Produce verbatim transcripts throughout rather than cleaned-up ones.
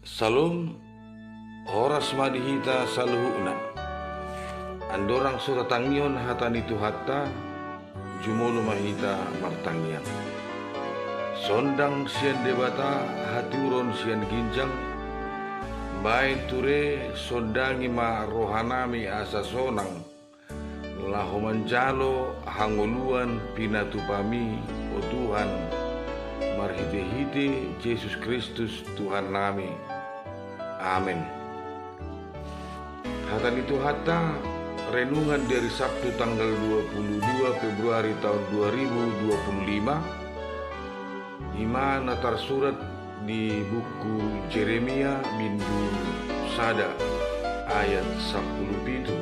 Syalom. Horas ma di hita saluhutna. Andorang so tatangihon hata ni Tuhanta, jumolo ma hita martangiang. Sonang sian Debata, hatiuron sian ginjang, baen ture sondangi ma rohanami asa sonang, laho manjalo hangoluan pinatupami, o Tuhan, marhitehite Jesus Kristus Tuhannami. Amen. Hata ni Tuhanta, renungan di ari Sabtu tanggal dua puluh dua Februari tahun dua ribu dua puluh lima, ima na tarsurat di buku Jeremia bindu sada ayat sampulu pitu.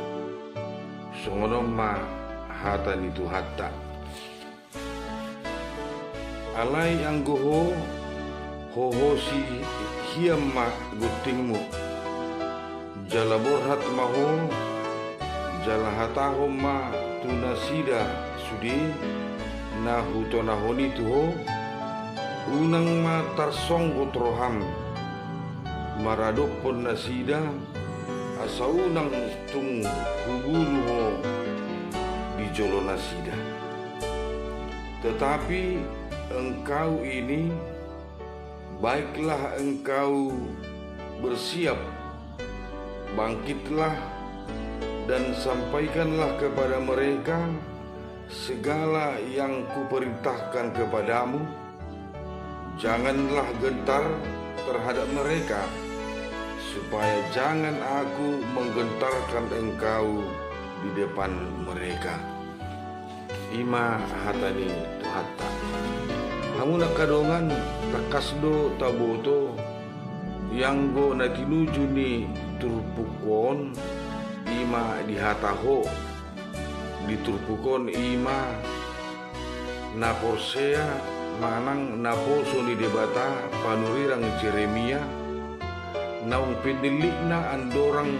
Songon on ma hata ni Tuhanta. Alai anggo ho, hohosi hian ma gontingmu, jala borhat ma ho, jala hatahon ma tu nasida sude na hutonahon i tu ho, unang ma tarsonggot roham maradophon nasida, asa unang tung hubunu ho di jolo nasida. Tetapi engkau ini, baiklah engkau bersiap, bangkitlah, dan sampaikanlah kepada mereka segala yang kuperintahkan kepadamu. Janganlah gentar terhadap mereka, supaya jangan aku menggentarkan engkau di depan mereka. Ima hata ni Tuhanta. Hamu angka dongan, tangkas do taboto, ianggo na tinuju ni turpuk on, ima di hata ho, di turpuk on ima na porsea manang naposo ni Debata panurirang Jeremia, naung pinillitna andorang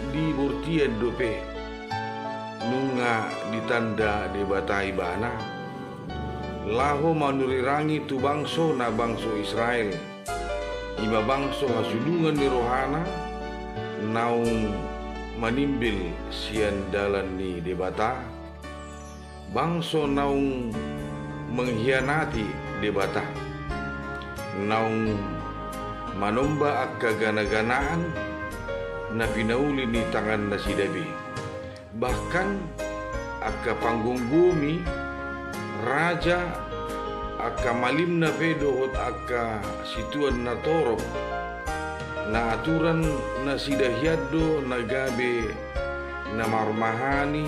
di bortian dope, nunga ditanda Debata ibana, laho manurirangi tu bangso na bangso Israel, ima bangso hasudungan ni rohana, naung manimbil sian dalan ni Debata, bangso naung mengkhianati Debata, naung manomba angka ganaganaan na pinauli ni tangannasida be. Bahkan angka panggomgomi, raja, angka malimna pe dohot angka situan na torop, na aturan nasida hian do na gabe na marmahani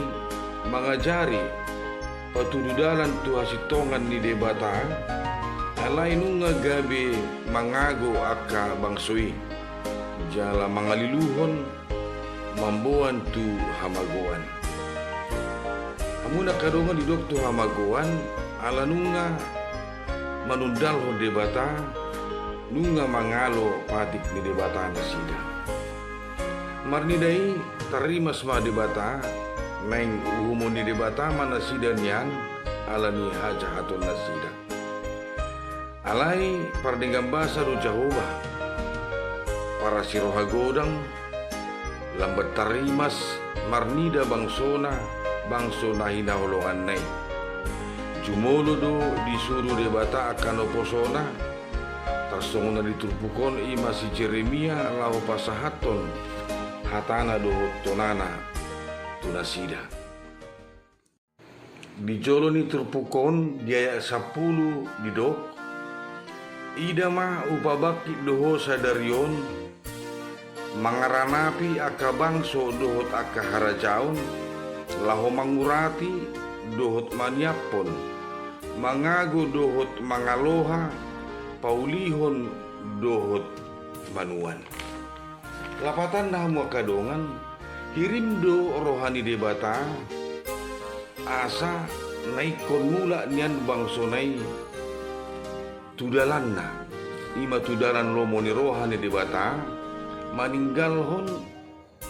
mangajari patudu dalan tu hasintongan ni Debata, alai nunga gabe mangago angka bangso i, jala mangaliluhon mamboan tu hamagoan. Hamu angka dongan, didok tu hamagoan, ala nunga manundalhon Debata, nunga mangalo patik ni Debata nasida. Marnida i, tarrimas ma Debata, naeng uhumon ni Debata ma nasida nian ala ni hajahatonnasida. Alai pardenggan basa do Jahowa, parasi roha godang, lambat tarrimas marnida bangsona, bangso na hinaholonganna i. Jumolo do disuru Debata angka naposona, tarsongon na di turpuk on, ima si Jeremia, laho pasahathon hatana dohot tonana tu nasida. Di jolo ni turpuk on, di ayat sampulu didok: Ida ma, hupabangkit do ho sadari on, mangaranapi angka bangso dohot angka harajaon, laho mangurati dohot maniaphon, mangago dohot mangaloha, paulihon dohot manuan. Lapatanna, hamu angka dongan, hirim do roha ni Debata, asa na ingkon mulak nian bangsona i tu dalanna, ima tu dalan lomo ni roha ni Debata, maninggalhon,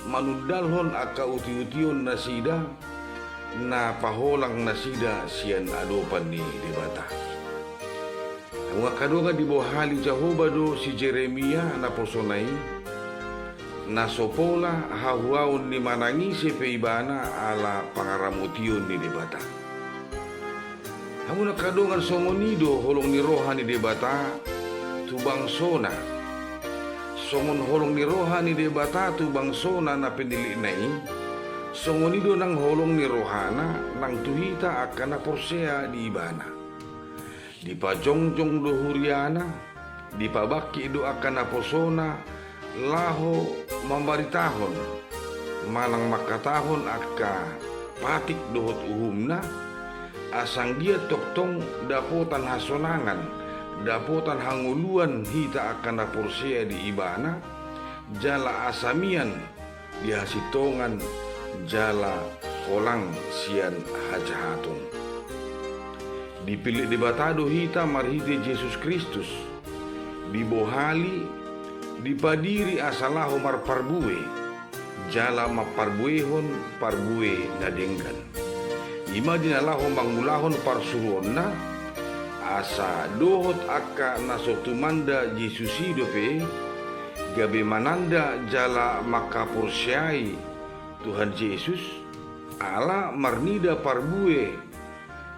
manundalhon angka utiutionnasida, na paholangnasida sian adopan ni Debata. Nunga angka dongan, dibohali Jahowa do si Jeremia naposona i, na so pola hahuaon ni manang ise pe ibana ala pangaramotion ni Debata. Hamu angka dongan, songon i do holong ni roha ni Debata tu bangsona. Songon holong ni roha ni Debata tu bangsona na pinillitna i, songon i do nang holong ni rohana nang tu hita angka na porsea di ibana. Dipajongjong do huriana, dipabangkit do angka naposona laho mambaritahon manang mangkatahon angka patik dohot uhumna, asa anggiat tongtong dapotan hasonangan, dapotan hangoluan hita angka na porsea di ibana, jala asa mian di hasintongan jala holang sian hajahaton. Dipillit Debata do hita marhite Jesus Kristus, dibohali, dipadiri asa laho marparbue, jala mamparbuehon parbue na denggan. I ma di na laho mangulahon parsuruonna, asa dohot angka na so tumanda Jesus i dope, gabe mananda jala mangkaporseai Tuhan Jesus, ala marnida parbue,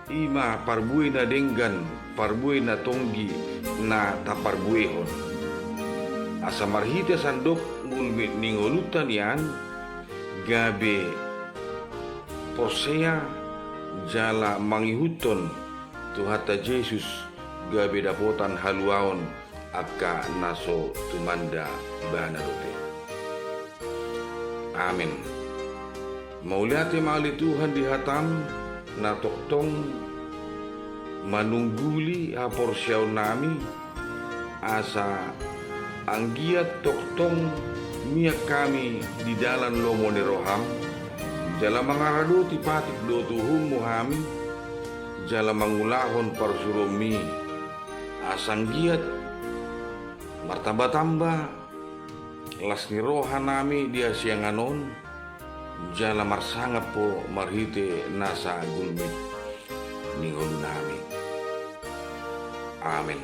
i ma parbue na denggan, parbue na tonggi na taparbuehon. Asa marhite sandok gulmit ni ngolunta nian, gabe porsea jala mangihuthon Tuhanta Jesus, gabe dapotan haluaon angka na so tumanda ibana dope. Amen. Mauliate ma ale Tuhan di hatam, na tongtong manungguli haporseaonnami, asa anggiat tongtong mian hami di dalan lomo ni roham, jala mangaradoti patik dohot uhummu hami, jala mangulahon parsuruonmi, asa anggiat martamba-tamba las ni rohanami di hasiangan on, jala marsangap Ho marhite nasa gulmit ni ngolunami. Amen.